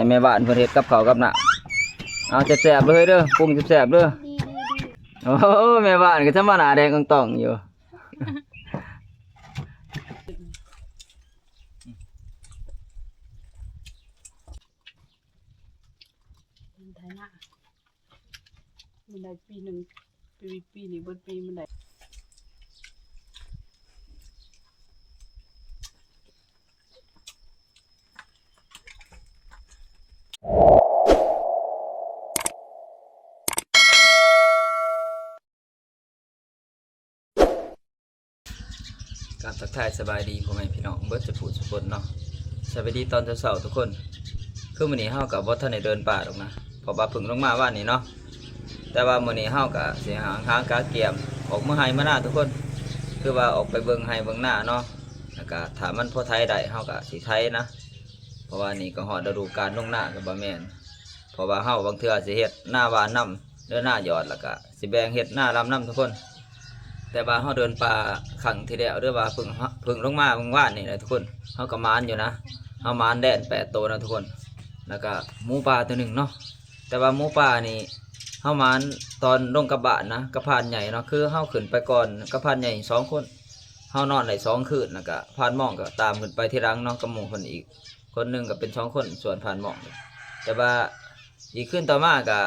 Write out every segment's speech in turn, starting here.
ແມ່ບ້ານເພິ່ນເຮັດກັບເຂົ້າກັບນ້ຳ ເອົາແຊບໆເດີ ເຮີ້ຍເດີ ປຸງແຊບໆເດີ. ໂອ້ ແມ່ບ້ານກໍຈະມາໜ້າແດງຕ່ອງໆຢູ່. ໄຖນາ ມັນໄດ້ປີໜຶ່ງ ປີ ປີນີ້ເບິດປີມັນໄດ້. ກາບທັກທາຍສະບາຍດີພໍ່ແມ່ພີ່ນ້ອງເບິດສູ່ຜູ້ສູ່ຄົນເນາະ. ສະບາຍດີຕອນເຊົ້າໆທຸກຄົນ. ຄືມື້ນີ້ເຮົາກໍບໍ່ທັນໄດ້ເດີນປ່າດອກນະ ເພາະວ່າເພິ່ງລົງມາວານນີ້ເນາະ. ແຕ່ວ່າມື້ນີ້ເຮົາກໍຊິຫາງຫາກະກຽມອອກເມືອໄຮ່ເມືອນາທຸກຄົນ. ຄືວ່າອອກໄປເບິ່ງໄຮ່ເບິ່ງນາເນາະ ແລ້ວກະຖ້າມັນພໍໄຖໄດ້ເຮົາກະຊິໄຖນະ ເພາະວ່ານີ້ກໍຮອດລະດູການລົງນາກໍບໍ່ແມ່ນ ເພາະວ່າເຮົາບາງເທື່ອຊິເຮັດນາຫວ່ານນຳ ຫຼືນາຢອດ ແລ້ວກະ ຊິແບ່ງເຮັດນາດຳນຳທຸກຄົນ. ແຕ່ວ່າເຮົາເດີນປ່າຄັ້ງທີ່ແລ້ວ ຫຼືວ່າເພິ່ງ ເພິ່ງລົງມາມື້ວານນີ້ແຫຼະທຸກຄົນ ເຮົາກໍໝານຢູ່ນະ. ເຮົາໝານແດນແປດໂຕນະທຸກຄົນ ແລ້ວກໍໝູປ່າໂຕໜຶ່ງເນາະ. ແຕ່ວ່າໝູປ່ານີ້ເຮົາໝານຕອນລົງກັບບ້ານນະ ກັບພານໃຫຍ່ເນາະ. ຄືເຮົາຂຶ້ນໄປກ່ອນກັບພານໃຫຍ່ສອງຄົນ ເຮົານອນໄດ້ສອງຄືນ ແລ້ວກໍພານມອງກໍຕາມຂຶ້ນໄປທີຫຼັງເນາະ ກັບໝູ່ເພິ່ນອີກຄົນໜຶ່ງ ກໍເປັນສອງຄົນ ສ່ວນພານມອງ. ແຕ່ວ່າອີກຄືນຕໍ່ມາກໍ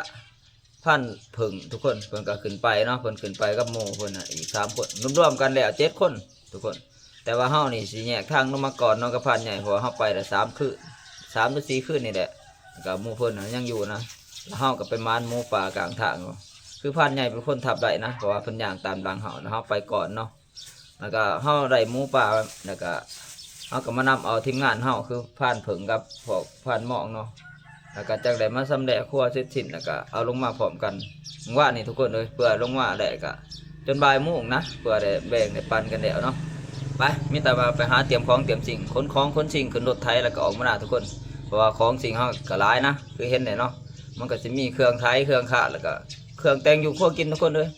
ພານເພິ່ງທຸກຄົນ ເພິ່ນກໍຂຶ້ນໄປເນາະ ເພິ່ນຂຶ້ນໄປກັບໝູ່ເພິ່ນນະ ອີກສາມຄົນ ລວມໆກັນແລ້ວເຈັດຄົນທຸກຄົນ. ແຕ່ວ່າເຮົານີ້ຊິແຍກທາງລົງມາກ່ອນເນາະກັບພານໃຫຍ່ ເພາະວ່າເຮົາໄປໄດ້ສາມຄືນ ສາມຫຼືສີ່ຄືນນີ້ແຫຼະ ແລ້ວກໍໝູ່ເພິ່ນນະຍັງຢູ່ນະ. ແລ້ວເຮົາກໍໄປໝານໝູປ່າກາງທາງເນາະ ຄືພານໃຫຍ່ເປັນຄົນທັບໄດ້ນະ ເພາະວ່າເພິ່ນຍ່າງຕາມຫຼັງເຮົາ ແລ້ວເຮົາໄປກ່ອນເນາະ. ແລ້ວກໍເຮົາໄດ້ໝູປ່າ ແລ້ວກໍເຮົາກໍມານຳເອົາທີມງານເຮົາ ຄືພານເຜິ້ງກັບພວກພານໝອງເນາະ ແລ້ວກໍຈັ່ງໄດ້ມາຊຳແຫຼະຄົວເສັດສິ້ນ ແລ້ວກໍເອົາລົງມາພ້ອມກັນມື້ວານນີ້ທຸກຄົນເອີຍ. ເພື່ອລົງມາແລ້ວກໍຈົນບ່າຍໂມງນະ ເພື່ອໄດ້ແບ່ງໄດ້ປັນກັນແລ້ວເນາະ. ໄປ ມີແຕ່ວ່າໄປຫາຕຽມຂອງຕຽມສິ່ງ ຂົນຂອງຂົນສິ່ງຂຶ້ນລົດໄຖ ແລ້ວກໍອອກມານາທຸກຄົນ ເພາະວ່າຂອງສິ່ງເຮົາກໍຫຼາຍນະ ຄືເຫັນແຫຼະເນາະ. ມັນກໍຊິມີເຄື່ອງໄຖ ເຄື່ອງຄາດ ແລ້ວກໍເຄື່ອງແຕ່ງຢູ່ຄົວກິນທຸກຄົນເອີຍ.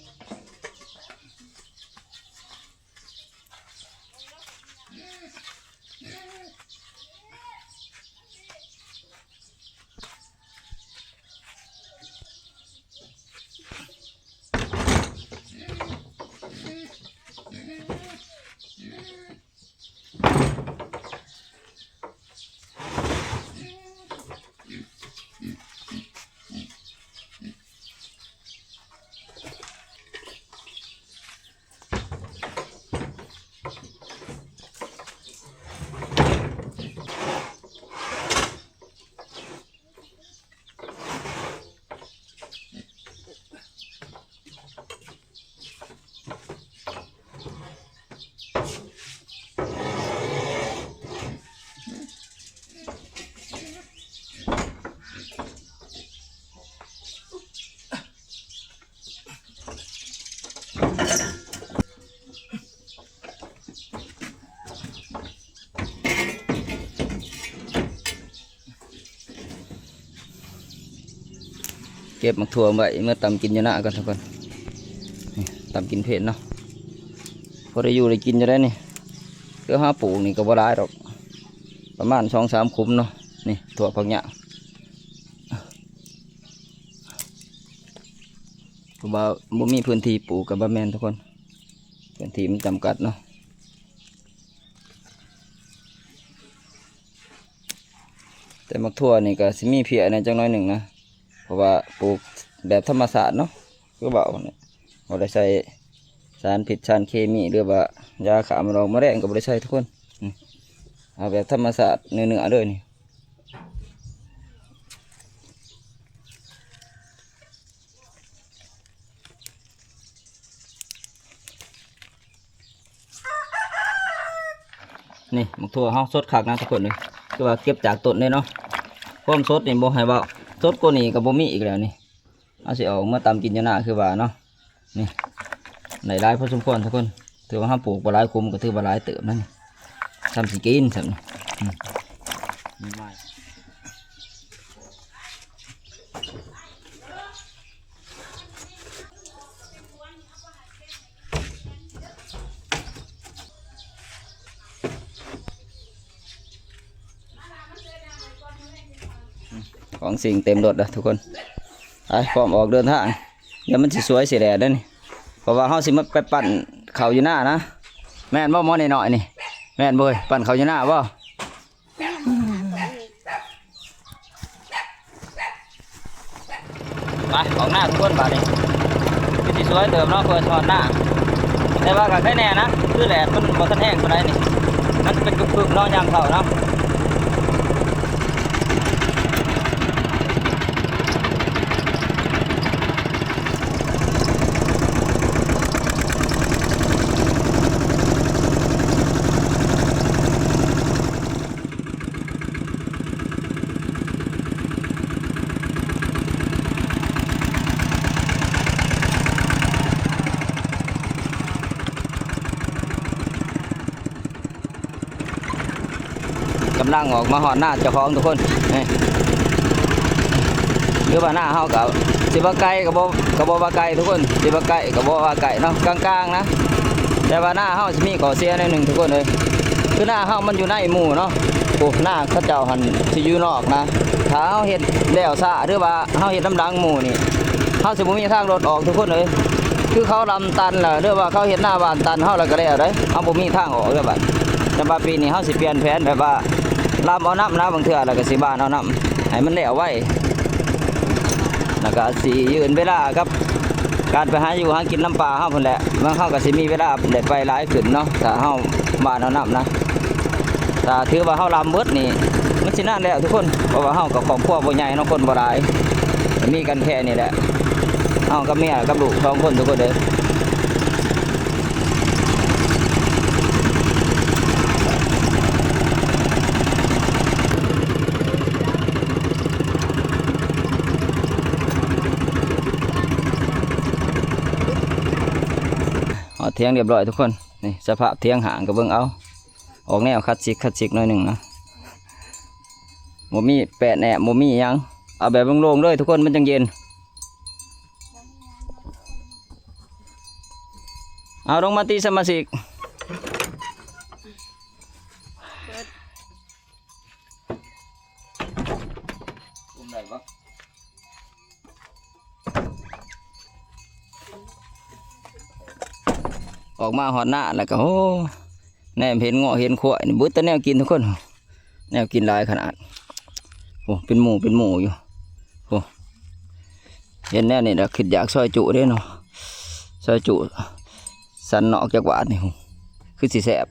ເກັບໝາກຖົ່ວໄວ້ເມືອຕຳກິນຢູ່ນາກ່ອນທຸກຄົນ. ນີ້ ຕຳກິນເຜັດເນາະ ພໍໄດ້ຢູ່ໄດ້ກິນຢູ່ໄດ໋ນີ້. ຄືເຮົາປູກນີ້ກໍບໍ່ຫຼາຍດອກ ປະມານສອງສາມຂຸມເນາະ. ນີ້ຖົ່ວຝັກຍາວ ເພາະວ່າບໍ່ມີພື້ນທີ່ປູກກໍບໍ່ແມ່ນທຸກຄົນ ພື້ນທີ່ມັນຈຳກັດເນາະ. ແຕ່ໝາກຖົ່ວນີ້ກໍຊິມີເພຍແດ່ຈັກໜ້ອຍໜຶ່ງນະ ເພາະວ່າປູກແບບທຳມະຊາດເນາະ ຄືເວົ້າຫັ້ນແຫຼະ ບໍ່ໄດ້ໃສ່ສານພິດສານເຄມີ ຫຼືວ່າຢາຂ້າມະແມງມະແລງກໍບໍ່ໄດ້ໃສ່ທຸກຄົນ. ນີ້ ເອົາແບບທຳມະຊາດເນື້ອໆເລີຍນີ້. ນີ້ໝາກຖົ່ວເຮົາສົດຄັກນະທຸກຄົນເອີຍ ຄືວ່າເກັບຈາກຕົ້ນເດ້ເນາະ. ຄວາມສົດນີ້ບໍ່ໃຫ້ເວົ້າ ສົດກວ່ານີ້ກໍບໍ່ມີອີກແລ້ວນີ້. ເຮົາຊິເອົາມາຕຳກິນຢູ່ນາຄືວ່າເນາະ. ນີ້ ໄດ້ຫຼາຍພໍສົມຄວນທຸກຄົນ ຖືວ່າເຮົາປູກບໍ່ຫຼາຍຂຸມກໍຖືວ່າຫຼາຍເຕີບນະ ຊ່ຳຊິກິນຊ່ຳນີ້. ອືມ ມີໄມ້ ອືມ ສິ່ງເຕັມລົດເດີທຸກຄົນ. ໄປ ພ້ອມອອກເດີນທາງ. ດຽວມັນຊິສວຍຊິແດດເດ້ນີ້ ເພາະວ່າເຮົາຊິມາໄປປັ່ນເຂົ້າຢູ່ນານະ. ແມ່ນບໍ່ໝໍນ້ອຍໆນີ້? ແມ່ນບໍ່ເອີຍ? ປັ່ນເຂົ້າຢູ່ນາບໍ່? ໄປ ອອກໜ້າທຸກຄົນບາດນີ້. ຄືຊິສວຍເຕີບເນາະ ເພື່ອຊິຮອດໜ້າ. ແຕ່ວ່າກໍໄຄແນ່ນະ ຄືແດດມັນບໍ່ທັນແຮງປານໃດນີ້. ມັນເປັນຄຶບໆເນາະ ຍາມເຊົ້າເນາະ. ກຳລັງອອກມາຮອດນາເຈົ້າຂອງທຸກຄົນ. ນີ້ ຄືວ່ານາເຮົາກໍຊິວ່າໄກກໍບໍ່ ກໍບໍ່ວ່າໄກທຸກຄົນ ຊິວ່າໃກ້ກໍບໍ່ວ່າໃກ້ເນາະ ກາງໆນະ. ແຕ່ວ່ານາເຮົາຊິມີຂໍ້ເສຍໜ້ອຍໜຶ່ງທຸກຄົນເອີຍ ຄືນາເຮົາມັນຢູ່ໃນໝູ່ເນາະ. ໂອ້ ນາເຂົາເຈົ້າຫັ້ນຊິຢູ່ນອກນະ. ຖ້າເຮົາເຮັດແລ້ວຊ້າ ຫຼືວ່າເຮົາເຮັດນຳຫຼັງໝູ່ນີ້ ເຮົາຊິບໍ່ມີທາງລົດອອກທຸກຄົນເອີຍ. ຄືເຂົາລຳຕັນລະ ຫຼືວ່າເຂົາເຮັດນາຫວ່ານຕັນເຮົາລະກໍແລ້ວເດ້ ເຮົາບໍ່ມີທາງອອກເດີບັດ. ແຕ່ວ່າປີນີ້ເຮົາຊິປ່ຽນແຜນແບບວ່າລຳເອົານຳນະ ບາງເທື່ອລະກໍຊິຫວ່ານເອົານຳ ໃຫ້ມັນແລ້ວໄວ ແລ້ວກໍຊິຢືນເວລາກັບການໄປຫາຢູ່ຫາກິນນຳປ່າເຮົາພຸ້ນແຫຼະ. ມັນ ເຮົາກໍຊິມີເວລາໄດ້ໄປຫຼາຍຂຶ້ນເນາະ ຖ້າເຮົາຫວ່ານເອົານຳນະ. ຖ້າຖືວ່າເຮົາລຳເບິດນີ້ ມັນຊິນານແລ້ວທຸກຄົນ ເພາະວ່າເຮົາກໍຄອບຄົວບໍ່ໃຫຍ່ເນາະ ຄົນບໍ່ຫຼາຍ ມີກັນແຄ່ນີ້ແຫຼະ ເຮົາກັບເມຍກັບລູກສອງຄົນທຸກຄົນເດີ. ຮອດຖຽງຮຽບຮ້ອຍທຸກຄົນ. ນີ້ສະພາບຖຽງຫ້າງກໍເບິ່ງເອົາ ອອກແນວຄລາສສິກ ຄລາສສິກໜ້ອຍໜຶ່ງນະ ບໍ່ມີແປະແນບ ບໍ່ມີຫຍັງ ເອົາແບບໂລ່ງໆເລີຍທຸກຄົນ ມັນຈັ່ງເຢັນ. ເອົາ ລົງມາຕິສະມາຊິກ ອຸ້ມໄດ້ບໍ່? ອອກມາຮອດນາແລ້ວກໍ ໂອ້ ແນມເຫັນງົວເຫັນຄວາຍນີ້ ເບິດແຕ່ແນວກິນທຸກຄົນ ແນວກິນຫຼາຍຂະໜາດ. ໂອ້ ເປັນໝູ່ເປັນໝູ່ຢູ່. ໂອ້ ເຫັນແນວນີ້ລະຄິດຢາກຊອຍຈຸເດ້ເນາະ ຊອຍຈຸ ສັນນອກຈັກບາດນີ້ ໂອ້ ຄືຊິແຊບ.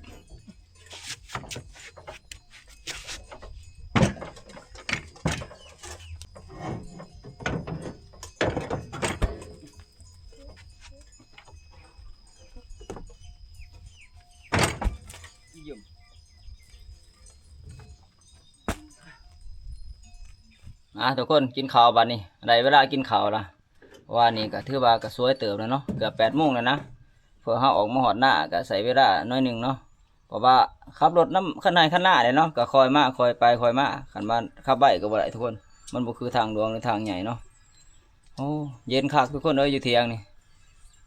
ອ່າ ທຸກຄົນ ກິນເຂົ້າບາດນີ້ ໄດ້ເວລາກິນເຂົ້າລະ. ວ່ານີ້ກໍຖືວ່າກໍສວຍເຕີບແລ້ວເນາະ ເກືອບແປດໂມງແລ້ວນະ. ເພື່ອເຮົາອອກມາຮອດນາກໍໃຊ້ເວລາໜ້ອຍໜຶ່ງເນາະ ເພາະວ່າຂັບລົດນຳຄັນໄຮ່ຄັນນາເດ້ເນາະ ກໍຄ່ອຍມາຄ່ອຍໄປຄ່ອຍມາ. ຄັນວ່າຂັບໄວກໍບໍ່ໄດ້ທຸກຄົນ ມັນບໍ່ຄືທາງຫຼວງ ຫຼື ທາງໃຫຍ່ເນາະ. ໂອ້ ເຢັນຄັກທຸກຄົນເອີຍ ຢູ່ຖຽງນີ້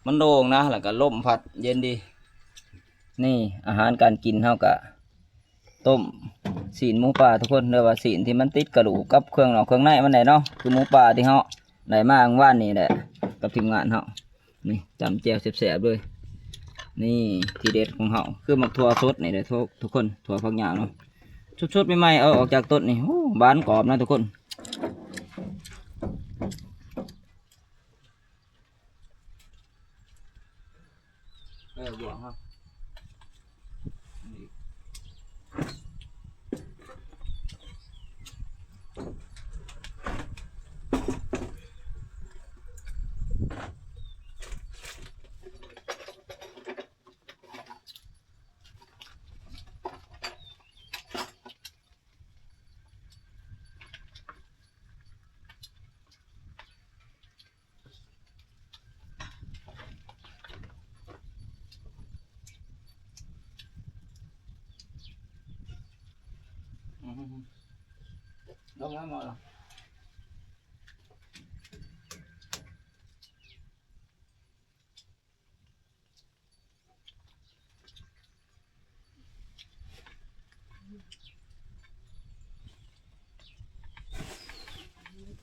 ມັນໂລ່ງນະ ແລ້ວກໍລົມພັດເຢັນດີ. ນີ້ອາຫານການກິນເຮົາກໍ ຕົ້ມຊີ້ນໝູປ່າທຸກຄົນ ຫຼືວ່າຊີ້ນທີ່ມັນຕິດກະດູກກັບເຄື່ອງນອກເຄື່ອງໃນມັນແຫຼະເນາະ ຄືໝູປ່າທີ່ເຮົາໄດ້ມາມື້ວານນີ້ແຫຼະ ກັບທີມງານເຮົາ. ນີ້ຈ້ຳແຈ່ວແຊບໆເລີຍ. ນີ້ທີເດັດຂອງເຮົາ ຄືໝາກຖົ່ວສົດນີ້ແຫຼະທຸກຄົນ ຖົ່ວຝັກຍາວເນາະ ສົດໆໃໝ່ໆ ເອົາອອກຈາກຕົ້ນນີ້ ໂອ້ ບານກອບນະທຸກຄົນ. ເອີ ບວກເຮົາ ອືມ ລົງມາໝໍລະ. ອືມ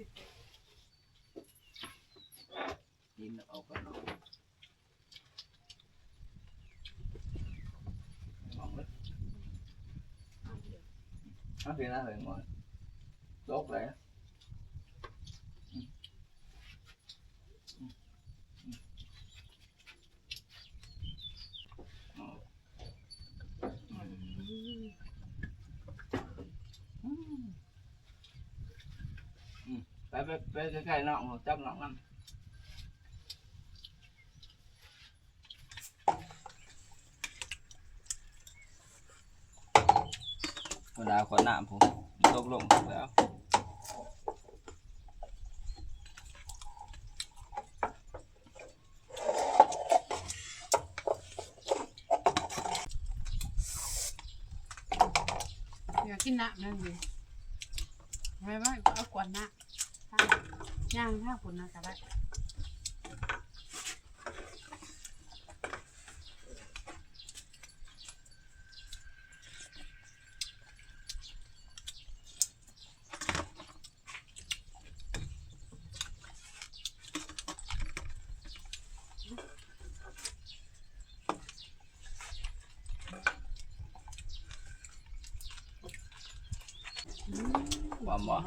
ເອົາ ກິນແລ້ວເຮີ້ຍ ໝົດ ຕົກແລ້ວ. ໄປ ໄປ ໄປໃກ້ໆ ນ້ອງ ຈັບນ້ອງນຳ. ບັນດາຂວດນ້ຳພຸ້ນ ຕົກລົງແລ້ວ. ຢາກກິນນ້ຳນັ້ນຢູ່ ໄວ້ໆ ເອົາກວດນ້ຳ ຍ່າງທາງພຸ້ນນະກໍໄດ້. ຫອມບໍ່?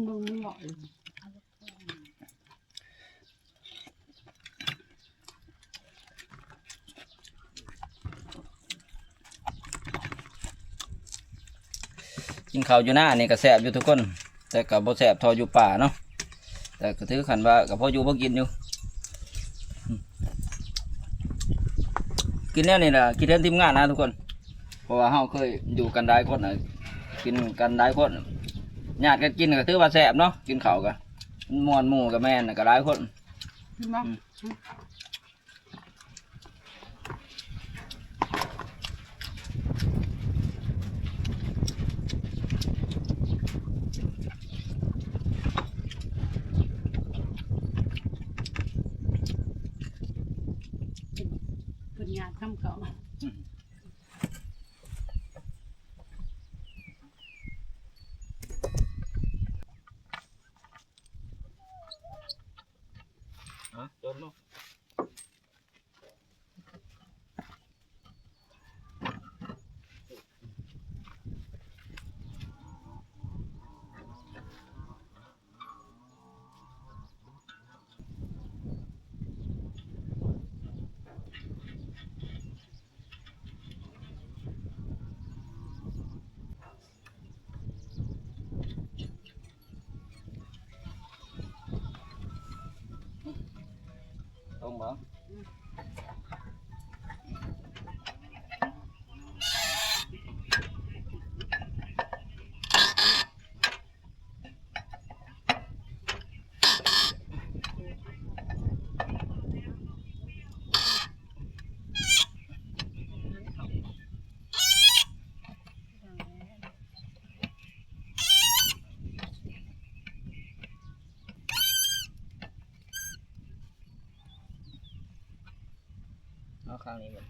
ເບິ່ງມັນຫຼອຍ. ກິນເຂົ້າຢູ່ນານີ້ກໍແຊບຢູ່ທຸກຄົນ ແຕ່ກໍບໍ່ແຊບເທົ່າຢູ່ປ່າເນາະ ແຕ່ກໍຖືຂັ້ນວ່າກໍພໍຢູ່ພໍກິນຢູ່. ກິນແນວນີ້ລະ ກິນເຮືອນທີມງານນະທຸກຄົນ ເພາະວ່າເຮົາເຄີຍຢູ່ກັນຫຼາຍຄົນນະ ກິນກັນຫຼາຍຄົນ ຍາດກັນກິນກໍຖືວ່າແຊບເນາະ. ກິນເຂົ້າກໍມ່ວນ ໝູ່ກໍແມ່ນ ກໍຫຼາຍຄົນ. ກິນບໍ່? ອືມ ເພິ່ນຍາດຄຳເຂົ້າ ອືມ ອ່ະ ຈົນເນາະ. ຕົງບໍ່? ເອົາຂ້າງນີ້ເບິ່ງ.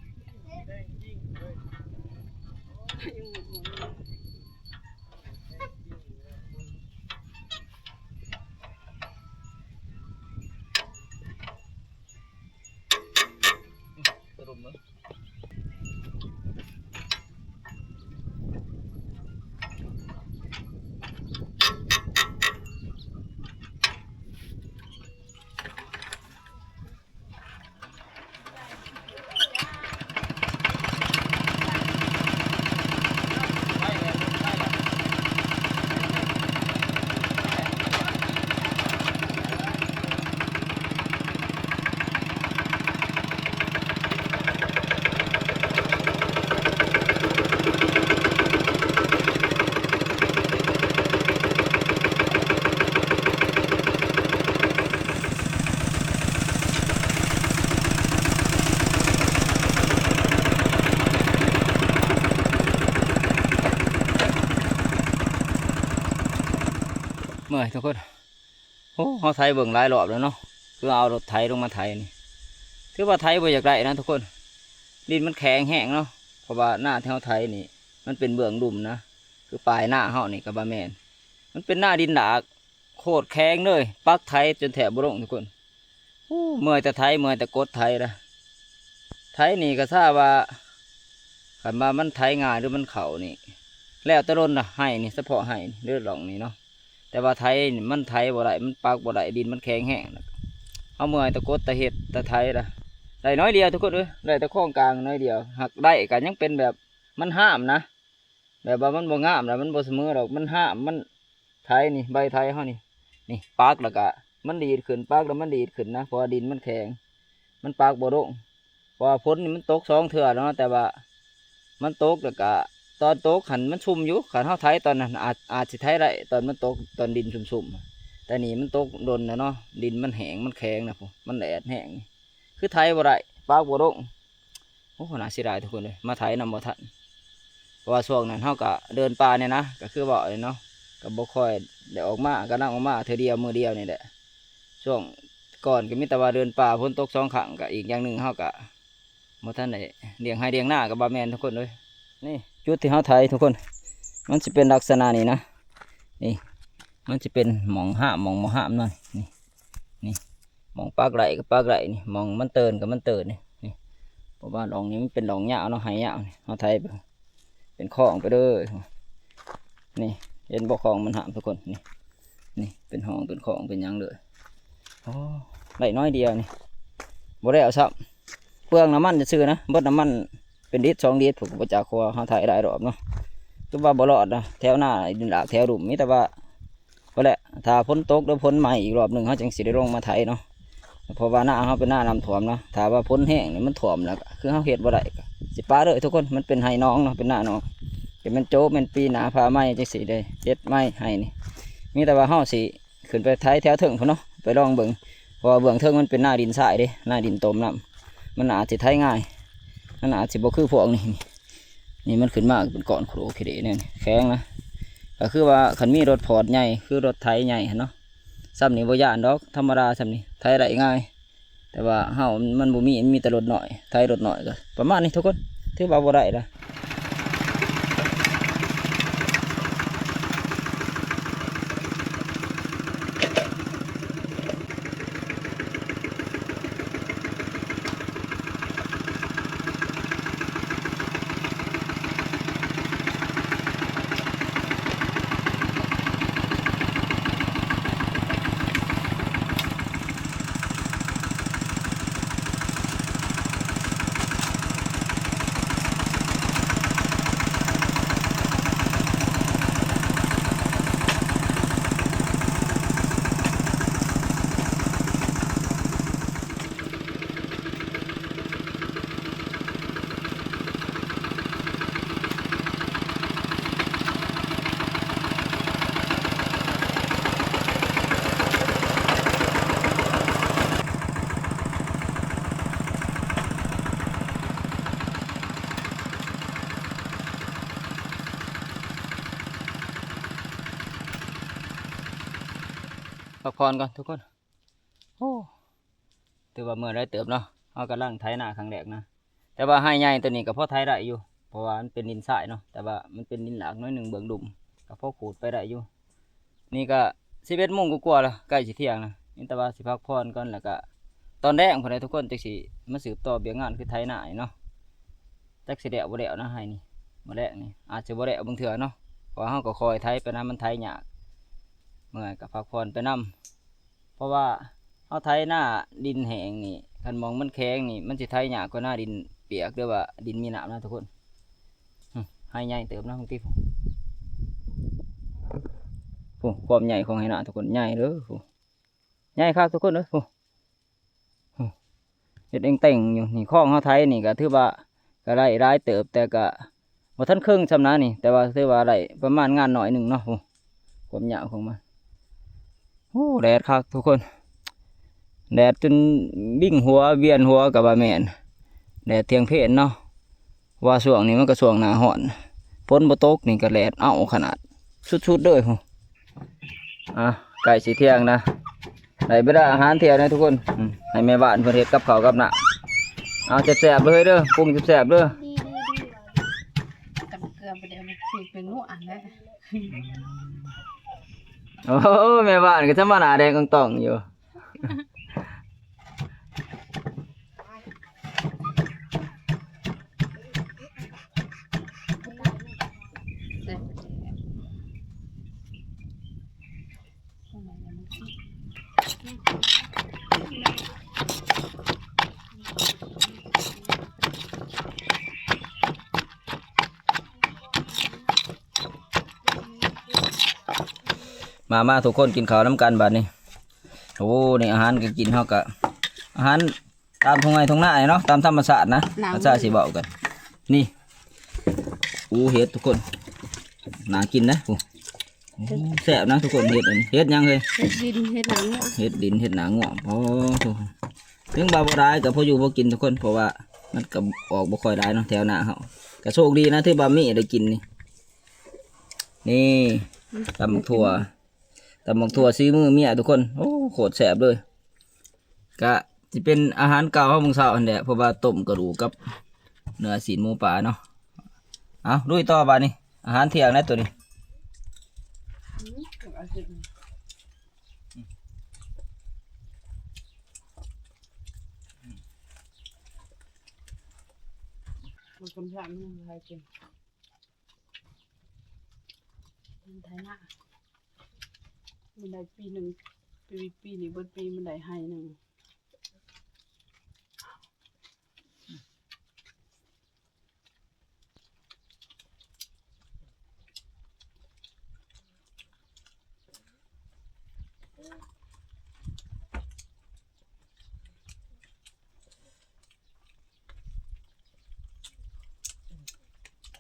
ເມື່ອຍທຸກຄົນ. ໂອ້ ເຮົາໄຖເບິ່ງຫຼາຍຮອບແລ້ວເນາະ ຄືເອົາລົດໄຖລົງມາໄຖນີ້ ຖືວ່າໄຖບໍ່ຢາກໄດ້ນະທຸກຄົນ ດິນມັນແຂງແຮງເນາະ ເພາະວ່ານາທີ່ເຮົາໄຖນີ້ ມັນເປັນເບື້ອງລຸ່ມນະ ຄືປາຍນາເຮົານີ້ກໍບໍ່ແມ່ນ ມັນເປັນນາດິນດາກ ໂຄດແຂງເລີຍ ປັກໄຖຈົນແທບບໍ່ລົງທຸກຄົນ. ໂອ້ ເມື່ອຍແຕ່ໄຖ ເມື່ອຍແຕ່ກົດໄຖລະ ໄຖນີ້ກໍຊາວວ່າ ຄັນວ່າມັນໄຖງ່າຍ ຫຼື ມັນເຂົ້ານີ້ ແລ້ວແຕ່ດົນລະ ໄຮ່ນີ້ ສະເພາະໄຮ່ນີ້ ຫຼື ຮ່ອງນີ້ເນາະ. ແຕ່ວ່າໄຖນີ້ມັນໄຖບໍ່ໄດ້ ມັນປັກບໍ່ໄດ້ ດິນມັນແຂງແຮງ ເຮົາເມື່ອຍແຕ່ກົດແຕ່ເຮັດແຕ່ໄຖລະ ໄດ້ໜ້ອຍດຽວທຸກຄົນເອີຍ ໄດ້ແຕ່ຄອງກາງໜ້ອຍດຽວ ຫາກໄດ້ກໍຍັງເປັນແບບມັນຫ້າມນະ ແບບວ່າມັນບໍ່ງາມລະ ມັນບໍ່ສະເໝີດອກ ມັນຫ້າມ ມັນໄຖນີ້ ໃບໄຖເຮົານີ້ ນີ້ປັກແລ້ວກະມັນດີດຂຶ້ນ ປັກແລ້ວມັນດີດຂຶ້ນນະ ເພາະວ່າດິນມັນແຂງ ມັນປັກບໍ່ລົງ. ເພາະວ່າຝົນນີ້ມັນຕົກສອງເທື່ອແລ້ວເນາະ ແຕ່ວ່າມັນຕົກແລ້ວກະ ຕອນຕົກຫັ້ນມັນຊຸ່ມຢູ່ ຄັນເຮົາໄຖຕອນນັ້ນອາດ ອາດຊິໄຖໄດ້ ຕອນມັນຕົກຕອນດິນຊຸ່ມໆ ແຕ່ນີ້ມັນຕົກດົນແລ້ວເນາະ ດິນມັນແຫ້ງ ມັນແຂງນະ ມັນແດດແຮງ ຄືໄຖບໍ່ໄດ້ ປັກບໍ່ລົງ. ໂອ້ ໜ້າເສຍດາຍທຸກຄົນເອີຍ ມາໄຖນຳບໍ່ທັນ ເພາະວ່າຊ່ວງນັ້ນເຮົາກະເດີນປ່າແດ່ນະ ກະຄືເວົ້າແຫຼະເນາະ ກະບໍ່ຄ່ອຍໄດ້ອອກມາ ກຳລັງອອກມາເທື່ອດຽວມື້ດຽວນີ້ແຫຼະ. ຊ່ວງກ່ອນກະມີແຕ່ວ່າເດີນປ່າ ຝົນຕົກສອງຄັ້ງ ກະອີກຢ່າງໜຶ່ງເຮົາກະບໍ່ທັນໄດ້ລ້ຽງໄຮ່ລ້ຽງນາ ກະບໍ່ແມ່ນທຸກຄົນເອີຍ. ນີ້ຈຸດທີ່ເຮົາໄຖທຸກຄົນ ມັນຊິເປັນລັກສະນະນີ້ນະ ນີ້ ມັນຊິເປັນໝ່ອງຫ້າມ ໝ່ອງບໍ່ຫ້າມເນາະ ນີ້ ນີ້ ໝ່ອງປັກໄດ້ກໍປັກໄດ້ນີ້ ໝ່ອງມັນເຕີນກໍມັນເຕີນນີ້ ນີ້ ເພາະວ່າຮ່ອງນີ້ມັນເປັນຮ່ອງຍາວເນາະ ໄຮ່ຍາວນີ້ ເຮົາໄຖໄປ ເປັນຄອງໄປເລີຍ ນີ້ ເຫັນບໍ່ ຄອງມັນຫ້າມທຸກຄົນ ນີ້ ນີ້ເປັນຮ່ອງເປັນຄອງເປັນຫຍັງເລີຍ. ໂອ້ ໄດ້ໜ້ອຍດຽວນີ້ ບໍ່ແລ້ວຊ້ຳ ເປືອງນ້ຳມັນຊື່ໆນະ ເບິດນ້ຳມັນເປັນລິດສອງລິດ ຜູ້ກໍບໍ່ຈັກ ເພາະວ່າເຮົາໄຖຫຼາຍຮອບເນາະ ຄືວ່າບໍ່ລອດນະ ແຖວນາດິນລາກແຖວລຸ່ມ ມີແຕ່ວ່າ ພຸ້ນແຫຼະ ຖ້າຝົນຕົກ ຫຼື ຝົນໃໝ່ອີກຮອບໜຶ່ງ ເຮົາຈຶ່ງຊິໄດ້ລົງມາໄຖເນາະ ເພາະວ່ານາເຮົາເປັນນານ້ຳຖ້ວມເນາະ ຖ້າວ່າຝົນແຮງນີ້ມັນຖ້ວມແລ້ວ ກະຄືເຮົາເຮັດບໍ່ໄດ້ ກະຊິປະເລີຍທຸກຄົນ ມັນເປັນໄຮ່ໜອງເນາະ ເປັນນາໜອງ ຈະແມ່ນໂຈະແມ່ນປີໜ້າຟ້າໃໝ່ ຈັ່ງຊິໄດ້ເຮັດໃໝ່ໄຮ່ນີ້ ມີແຕ່ວ່າເຮົາຊິ ຂຶ້ນໄປໄຖແຖວເທິງພຸ້ນເນາະ ໄປລອງເບິ່ງ ເພາະວ່າເບື້ອງເທິງມັນເປັນນາດິນຊາຍເດ້ ນາດິນຕົມນ້ຳ ມັນອາດຊິໄຖງ່າຍ ມັນອາດຊິບໍ່ຄືພວກນີ້ ນີ້ມັນຂຶ້ນມາເປັນກ້ອນໂຄຣເຄເດແນວນີ້ ແຂງນະ ກໍຄືວ່າຄັນມີລົດຟອດໃຫຍ່ ຄືລົດໄຖໃຫຍ່ຫັ້ນເນາະ ສ່ຳນີ້ບໍ່ຢ້ານດອກ ທຳມະດາສ່ຳນີ້ ໄຖໄດ້ງ່າຍ. ແຕ່ວ່າເຮົາມັນບໍ່ມີ ມັນມີແຕ່ລົດນ້ອຍ ໄຖລົດນ້ອຍກໍປະມານນີ້ທຸກຄົນ ຖືວ່າບໍ່ໄດ້ລະ. ພັກຜ່ອນກ່ອນທຸກຄົນ. ໂອ້ ຖືວ່າເມື່ອຍຫຼາຍເຕີບເນາະ ເຮົາກຳລັງໄຖນາຄັ້ງແລກນະ ແຕ່ວ່າໄຮ່ໃຫຍ່ໂຕນີ້ກໍພໍໄຖໄດ້ຢູ່ ເພາະວ່າມັນເປັນດິນຊາຍເນາະ ແຕ່ວ່າມັນເປັນດິນລາກໜ້ອຍໜຶ່ງ ເບື້ອງລຸ່ມກໍພໍຂູດໄປໄດ້ຢູ່. ນີ້ກໍສິບເອັດໂມງກວ່າໆແລ້ວ ໃກ້ຊິທ່ຽງແລ້ວ ມີແຕ່ວ່າຊິພັກຜ່ອນກ່ອນ ແລ້ວກໍຕອນແລງພຸ້ນແຫຼະທຸກຄົນ ຈັ່ງຊິມາສືບຕໍ່ວຽກງານ ຄືໄຖນານີ້ເນາະ ຈັກຊິແລ້ວບໍ່ແລ້ວນະ ໄຮ່ນີ້ ມື້ແລງນີ້ອາດຊິບໍ່ແລ້ວບາງເທື່ອເນາະ ເພາະວ່າເຮົາກໍຄ່ອຍໄຖໄປນຳ ມັນໄຖຍາກ ເມື່ອຍກໍພັກຜ່ອນໄປນຳ. ເພາະວ່າເຮົາໄຖນາດິນແຫ້ງນີ້ ຄັນໝ່ອງມັນແຂງນີ້ ມັນຊິໄຖຍາກກວ່ານາດິນປຽກ ຫຼືວ່າດິນມີນ້ຳນະທຸກຄົນ. ຫຶ ໄຮ່ໃຫຍ່ເຕີບນະ ບາງທີ ພຸ້ນ ຄວາມໃຫຍ່ຂອງໄຮ່ນາທຸກຄົນ ໃຫຍ່ເດີ ພຸ້ນ ໃຫຍ່ຄັກທຸກຄົນເອີຍ ພຸ້ນ ເຮັດເຕັງໆຢູ່ນີ້ ຄອງເຮົາໄຖນີ້ກໍຖືວ່າກໍໄດ້ຫຼາຍເຕີບ ແຕ່ກໍບໍ່ທັນເຄິ່ງສ່ຳນະນີ້ ແຕ່ວ່າຖືວ່າໄດ້ປະມານງານໜ້ອຍໜຶ່ງເນາະ ພຸ້ນ ຄວາມຍາວຂອງມັນ. ໂອ້ ແດດຄັກທຸກຄົນ ແດດຈົນວິງຫົວ ວຽນຫົວກໍວ່າແມ່ນ ແດດທ່ຽງເພນເນາະ ວ່າຊ່ວງນີ້ມັນກໍຊ່ວງໜ້າຮ້ອນ ຝົນບໍ່ຕົກນີ້ກໍແດດເອົາຂະໜາດ ສຸດໆເລີຍ ອ່າ ໃກ້ຊິທ່ຽງນະ ໄດ້ເວລາອາຫານທ່ຽງນະທຸກຄົນ. ອືມ ໃຫ້ແມ່ບ້ານເພິ່ນເຮັດກັບເຂົ້າກັບນ້ຳ ເອົາແຊບໆເລີຍເດີ ປຸງແຊບໆເດີ. ດີໆໆ ຕຳເກືອບໍ່ໄດ້ ມັນຄືເປັນງົວແຫຼະ. ໂອ້ ແມ່ບ້ານກໍທຳມະດາ ແດງອອງຕອງຢູ່. ມາ ມາ ທຸກຄົນກິນເຂົ້ານຳກັນບາດນີ້. ໂອ້ ນີ້ອາຫານກະກິນ ເຮົາກະ ອາຫານຕາມທົ່ງໄຮ່ທົ່ງນາເນາະ ຕາມທຳມະຊາດນະ ອາຈານຊິເວົ້າກັນ. ນີ້ ໂອ້ ເຫັດທຸກຄົນ ໜ້າກິນນະ. ໂອ້ ໂອ້ ແຊບນະທຸກຄົນ. ເຫັດອັນ ເຫັດຫຍັງເອີຍ? ເຫັດດິນ ເຫັດໜາງົວ ເຫັດດິນ ເຫັດໜາງົວ. ໂອ້ ເຖິງວ່າບໍ່ຫຼາຍກະພໍຢູ່ພໍກິນທຸກຄົນ ເພາະວ່າມັນກະອອກບໍ່ຄ່ອຍຫຼາຍເນາະ ແຖວໜ້າເຮົາ. ກະໂຊກດີນະ ຖືວ່າມີໄດ້ກິນນີ້. ນີ້ ອືມ ຕຳບັກຖົ່ວ ຕຳບັກຖົ່ວສີມືເມຍທຸກຄົນ. ໂອ້ ໂຄດແຊບເລີຍ. ກະຊິເປັນອາຫານເກົ່າເຮົາມື້ເຊົ້າຫັ້ນແຫຼະ ເພາະວ່າຕົ້ມກະດູກກັບເນື້ອຊີ້ນໝູປ່າເນາະ. ເອົາ ລຸຍຕໍ່ບາດນີ້ ອາຫານທ່ຽງນະໂຕນີ້. ມັນກຳລັງໃຫ້ກິນ ມັນໄຖນາ ມັນໄດ້ປີໜຶ່ງ ປີ ປີນີ້ເບິດປີມັນໄດ້ໄຮ່ໜຶ່ງ.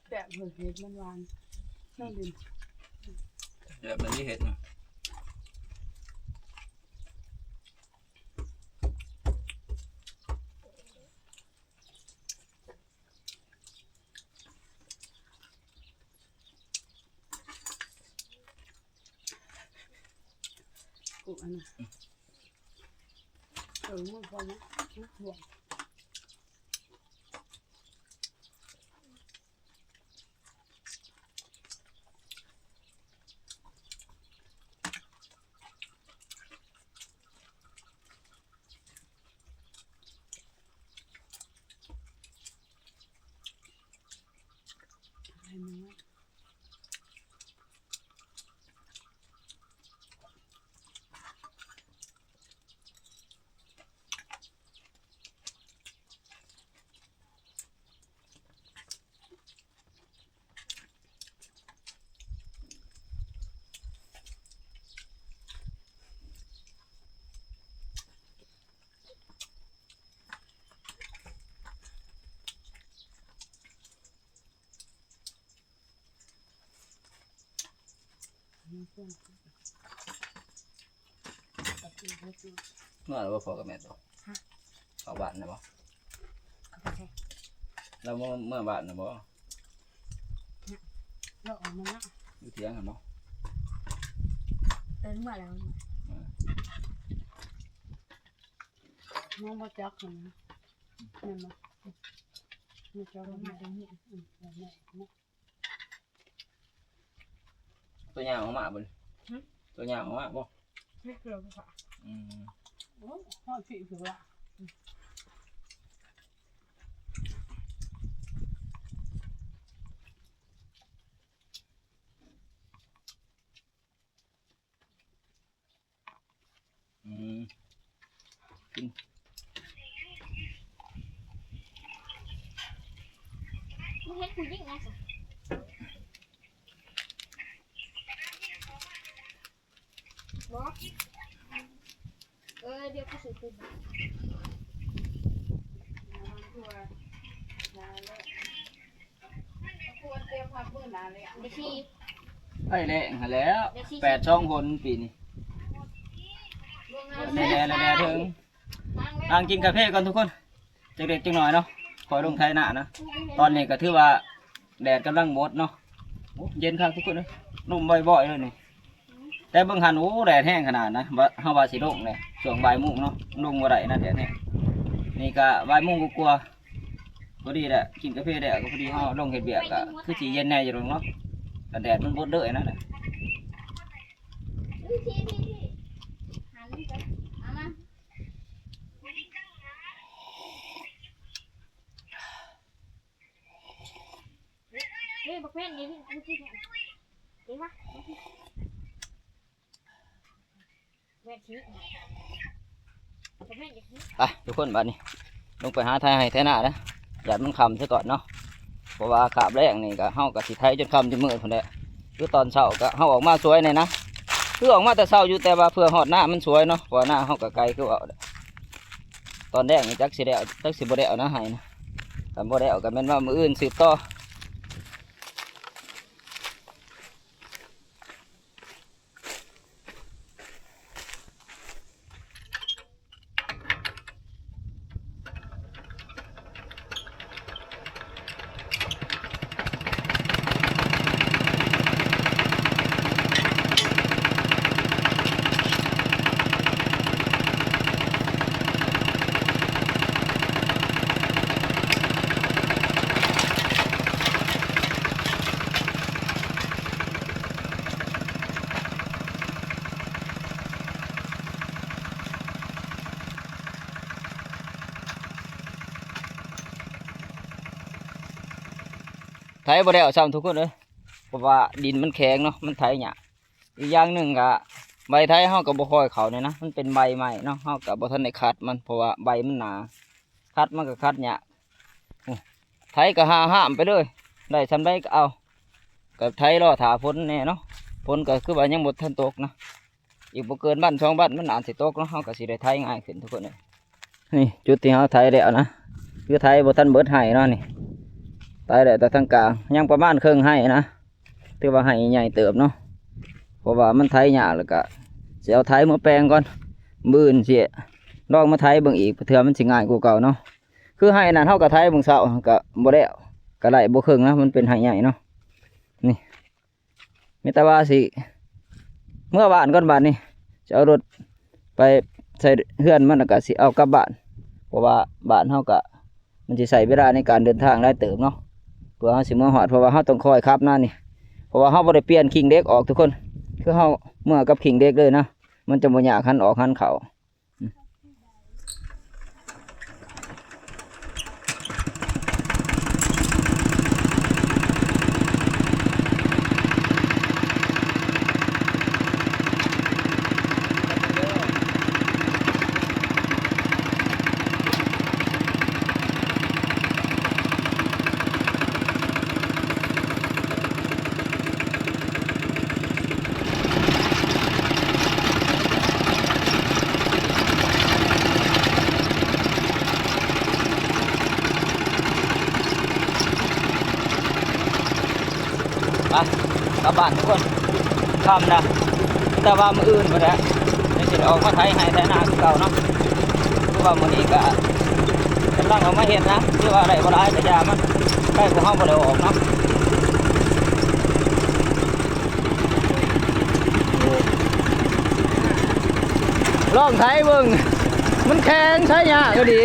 ແຊບເລີຍ ເຫັດມັນຫວານ ນ້ອງດິນ ແຊບ ມັນມີເຫັດນະ. ໂອ້ ອັນນັ້ນ ເອີ ມັນພໍນະ ມັນຖ້ວມ. ເມື່ອແລ້ວບໍ່ພໍກັບແມ່ໂຕ? ຮະ? ເຂົ້າບ້ານແລ້ວບໍ່? ເຂົ້າໄປໃສ? ລາວເມືອ ເມືອບ້ານແລ້ວບໍ່? ລາວອອກມາລະ ຢູ່ຖຽງຫັ້ນບໍ່? ເອີ ເມື່ອແລ້ວ ເອີ ນ້ອງບໍ່ຈັກຫັ້ນນະ ແມ່ນບໍ່? ບໍ່ຈັກ ມາແຕ່ນີ້ ອືມ ແມ່ນ ໂຕຍາວອອກມາບໍ່? ຫຶ? ໂຕຍາວອອກມາບໍ່? ນີ້ຄື ອືມ ໂອ້ຍ ຮອດພີ້ຄືວ່າ ອືມ ອືມ ກິນ ເຮັດຜູ້ຍິງນະ ບໍ່ ເອີ ດຽວກູຊື້ຄືນ ໄຟແລ້ງຫັ້ນແຫຼ້ວ ແປດສອງຄົນປີນີ້ ແດ່ໆໆ ເທິງ ນັ່ງກິນກາເຟກ່ອນທຸກຄົນ ຈັກເລັກຈັກນ້ອຍເນາະ ຄ່ອຍລົງໄຖນານະ ຕອນນີ້ກໍຖືວ່າແດດກຳລັງບົດເນາະ ໂອ້ ເຢັນຄັກທຸກຄົນເອີຍ ລົມບ່ອຍໆເລີຍນີ້ ແຕ່ເບິ່ງຫັ້ນ ໂອ້ ແດດແຮງຂະໜາດນະ ວ່າ ເຮົາວ່າຊິລົງແຫຼະ ຊ່ວງບ່າຍໂມງເນາະ ລົງບໍ່ໄດ້ນະ ແດດແຮງ ນີ້ກະບ່າຍໂມງກວ່າໆ ພໍດີແຫຼະ ກິນກາເຟແລ້ວກໍພໍດີ ເຮົາລົງເຮັດວຽກກໍຄືຊິເຢັນແດ່ຢູ່ດອກເນາະ ແຕ່ແດດມັນບົດເລີຍນັ້ນແຫຼະ. ເຮີ້ຍ ບັກເພັນ ນີ້ ນີ້ ນີ້ ນີ້ ນີ້ ນີ້ ນີ້ ໄປທຸກຄົນ ບາດນີ້ລົງໄປຫາໄຖໄຮ່ໄຖນາເດີ ຢ້ານມັນຄ່ຳຊະກ່ອນເນາະ ເພາະວ່າຄາບແລງນີ້ກໍ ເຮົາກໍຊິໄຖຈົນຄ່ຳຈົນມືດພຸ້ນແຫຼະ. ຄືຕອນເຊົ້າກໍເຮົາອອກມາສວຍແດ່ນະ ຄືອອກມາແຕ່ເຊົ້າຢູ່ ແຕ່ວ່າເພື່ອຮອດນາມັນສວຍເນາະ ເພາະວ່ານາເຮົາກໍໄກ ຄືເວົ້າ ຕອນແລງນີ້ຈັກຊິແລ້ວ ຈັກຊິບໍ່ໄດ້ເອົານະ ໄຮ່ນະ ຄັນບໍ່ໄດ້ເອົາກໍແມ່ນວ່າມື້ອື່ນສືບຕໍ່. ໄຖບໍ່ແລ້ວຊ້ຳທຸກຄົນເອີຍ ເພາະວ່າດິນມັນແຂງເນາະ ມັນໄຖຍາກ. ອີກຢ່າງໜຶ່ງກະໃບໄຖເຮົາກໍບໍ່ຄ່ອຍເຂົ້ານີ້ນະ ມັນເປັນໃບໃໝ່ເນາະ ເຮົາກໍບໍ່ທັນໄດ້ຂັດມັນ ເພາະວ່າໃບມັນໜາ ຂັດມັນກໍຂັດຍາກ. ໂອ້ ໄຖກໍຫ້າມໆໄປເລີຍ ໄດ້ສ່ຳໃດກໍເອົາ ກໍໄຖລໍຖ້າຝົນແດ່ເນາະ ຝົນກໍຄືວ່າຍັງບໍ່ທັນຕົກນະ ອີກບໍ່ເກີນວັນສອງວັນມັນອາດຊິຕົກເນາະ ເຮົາກໍຊິໄດ້ໄຖງ່າຍຂຶ້ນທຸກຄົນເອີຍ. ນີ້ຈຸດທີ່ເຮົາໄຖແລ້ວນະ ຄືໄຖບໍ່ທັນເບິດໄຮ່ເນາະນີ້ ໄຖແລ້ວແຕ່ທາງກາງ ຍັງປະມານເຄິ່ງໄຮ່ນະ ຖືວ່າໄຮ່ໃຫຍ່ເຕີບເນາະ ເພາະວ່າມັນໄຖຍາກ ແລ້ວກະຊິເອົາໄຖເມືອແປງກ່ອນ ມື້ອື່ນຊິລອງມາໄຖເບິ່ງອີກ ເທື່ອມັນຊິງ່າຍກວ່າເກົ່າເນາະ. ຄືໄຮ່ນັ້ນເຮົາກໍໄຖມື້ເຊົ້າ ກໍບໍ່ແລ້ວ ກໍໄດ້ບໍ່ເຄິ່ງນະ ມັນເປັນໄຮ່ໃຫຍ່ເນາະ ນີ້. ມີແຕ່ວ່າຊິເມືອບ້ານກ່ອນ ບາດນີ້ຊິເອົາລົດໄປໃສ່ເຮືອນມັນ ແລ້ວກໍຊິເອົາກັບບ້ານ ເພາະວ່າບ້ານເຮົາກໍ ມັນຊິໃຊ້ເວລາໃນການເດີນທາງຫຼາຍເຕີບເນາະ ເພື່ອເຮົາຊິເມືອຮອດ ເພາະວ່າເຮົາຕ້ອງຄອຍຂັບນະນີ້ ເພາະວ່າເຮົາບໍ່ໄດ້ປ່ຽນຄີງເຫຼັກອອກທຸກຄົນ ຄືເຮົາເມືອກັບຄີງເຫຼັກເລີຍນະ ມັນຈະບໍ່ຍາກຫັນອອກຫັນເຂົ້າ. ໄປ ກັບບ້ານທຸກຄົນ ຄ່ຳລະ ແຕ່ວ່າມື້ອື່ນພຸ້ນແຫຼະ ຍັງຊິໄດ້ອອກມາໄຖໄຮ່ໄຖນາຄືເກົ່າເນາະ ຄືວ່າມື້ນີ້ກະກຳລັງອອກມາເຮັດນະ ຄືວ່າໄດ້ບໍ່ຫຼາຍກະຢ່າມັນ ໄປພວກເຮົາບໍ່ໄດ້ອອກເນາະ. ລອງໄຖເບິ່ງ ມັນແຂງ ໄຖຍາກອີ່ຫຼີ.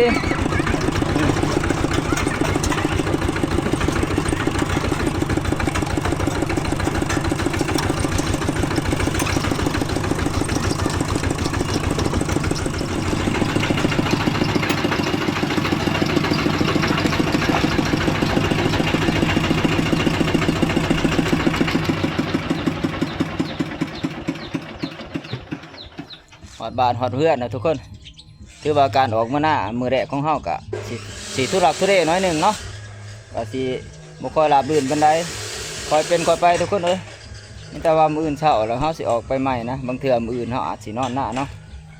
ຮອດບ້ານຮອດເຮືອນແລ້ວທຸກຄົນ ຖືວ່າການອອກມານາມື້ແລກຂອງເຮົາກະຊິ ຊິທຸລັກທຸເລໜ້ອຍໜຶ່ງເນາະ ກະຊິບໍ່ຄ່ອຍລາບລື່ນປານໃດ ຄ່ອຍເປັນຄ່ອຍໄປທຸກຄົນເອີຍ. ມີແຕ່ວ່າມື້ອື່ນເຊົ້າແລ້ວເຮົາຊິອອກໄປໃໝ່ນະ ບາງເທື່ອມື້ອື່ນເຮົາອາດຊິນອນນາເນາະ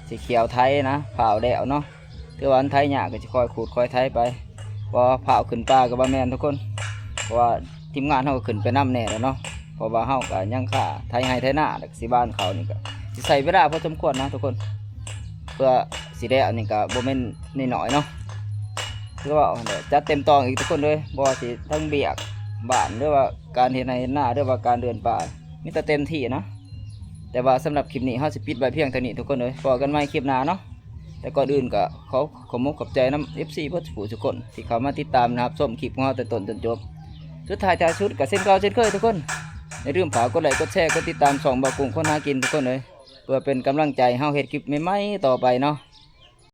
ຊິຂ້ຽວໄຖນະ ຟ້າວແລ້ວເນາະ. ຖືວ່າມັນໄຖຍາກ ກໍຊິຄ່ອຍຂູດຄ່ອຍໄຖໄປ ບໍ່ຟ້າວຂຶ້ນປ່າກໍບໍ່ແມ່ນທຸກຄົນ ເພາະວ່າທີມງານເຮົາກໍຂຶ້ນໄປນຳແດ່ແລ້ວເນາະ ເພາະວ່າເຮົາກໍຍັງຄາໄຖໄຮ່ໄຖນາ ແລ້ວກໍຊິຫວ່ານເຂົ້ານີ້ ກໍຊິໃຊ້ເວລາພໍສົມຄວນນະທຸກຄົນ ເພື່ອຊິໄດ້ອັນນີ້ກໍບໍ່ແມ່ນນ້ອຍໆເນາະ. ຄືວ່າຫັ້ນແຫຼະ ຈັດເຕັມຕອງອີກທຸກຄົນເອີຍ ບໍ່ວ່າຊິທັງວຽກບ້ານ ຫຼືວ່າການເຮັດໄຮ່ເຮັດນາ ຫຼືວ່າການເດີນປ່າ ມີແຕ່ເຕັມທີ່ນະ. ແຕ່ວ່າສຳລັບຄລິບນີ້ເຮົາຊິປິດໄວ້ພຽງເທົ່ານີ້ທຸກຄົນເອີຍ ພໍ້ກັນໃໝ່ຄລິບໜ້າເນາະ. ແຕ່ກ່ອນອື່ນກໍຂໍຂອບອົກຂອບໃຈນຳເອັຟຊີເບິດສູ່ຜູ້ສູ່ຄົນທີ່ເຂົ້າມາຕິດຕາມ ແລະ ຮັບຊົມຄລິບຂອງເຮົາແຕ່ຕົ້ນຈົນຈົບ. ສຸດທ້າຍທ້າຍສຸດກໍເຊັ່ນເກົ່າເຊັ່ນເຄີຍທຸກຄົນ ຢ່າລືມຝາກກົດໄລ້ກົດແຊ ກົດຕິດຕາມຊ່ອງບ່າວກຸ້ງຄົນຫາກິນທຸກຄົນເອີຍ ເພື່ອເປັນກຳລັງໃຈໃຫ້ເຮົາເຮັດຄລິບໃໝ່ໆຕໍ່ໄປເນາະ.